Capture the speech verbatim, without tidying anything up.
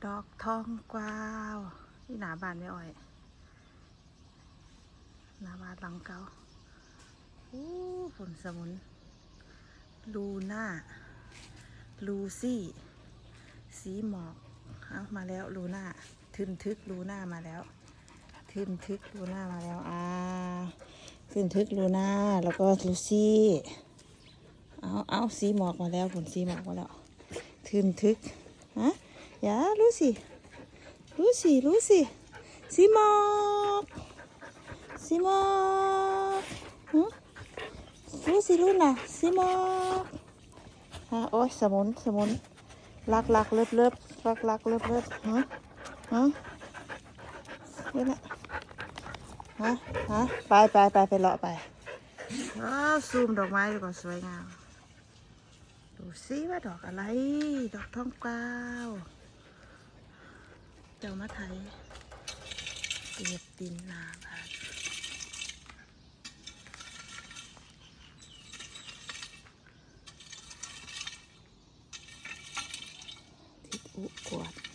ดอกทองกวาว นี่หน้าบ้านแม่อ้อย หน้าบ้านหลังเก่า อู้ ฝนสมุน ลูน่า ลูซี่ สีหมอก เอามาแล้ว ลูน่า ทึนทึกลูน่ามาแล้ว ทึนทึกลูน่ามาแล้ว อ่า ทึนทึกลูน่า แล้วก็ลูซี่ เอา เอา สีหมอกมาแล้ว ฝนสีหมอกมาแล้ว ทึนทึก ฮะ อย่า ลูซี่ ลูซี่ ลูซี่ สีหมอก สีหมอก หึ ลูซี่ ลูน่า สีหมอก ฮะ โอ๊ย สมุน สมุน ลักลักเลิบเลิบ ลักลักเลิบเลิบ ฮะ ฮะ นี่แหละ ฮะ ฮะ ไปไปไปไปเลาะไป ว้าว ซูมดอกไม้ดีกว่า สวยงาม ดูซิว่าดอกอะไร ดอกทองกวาว เจ้ามาไถ เก็บตีนนาบาด ทิดอุกวาด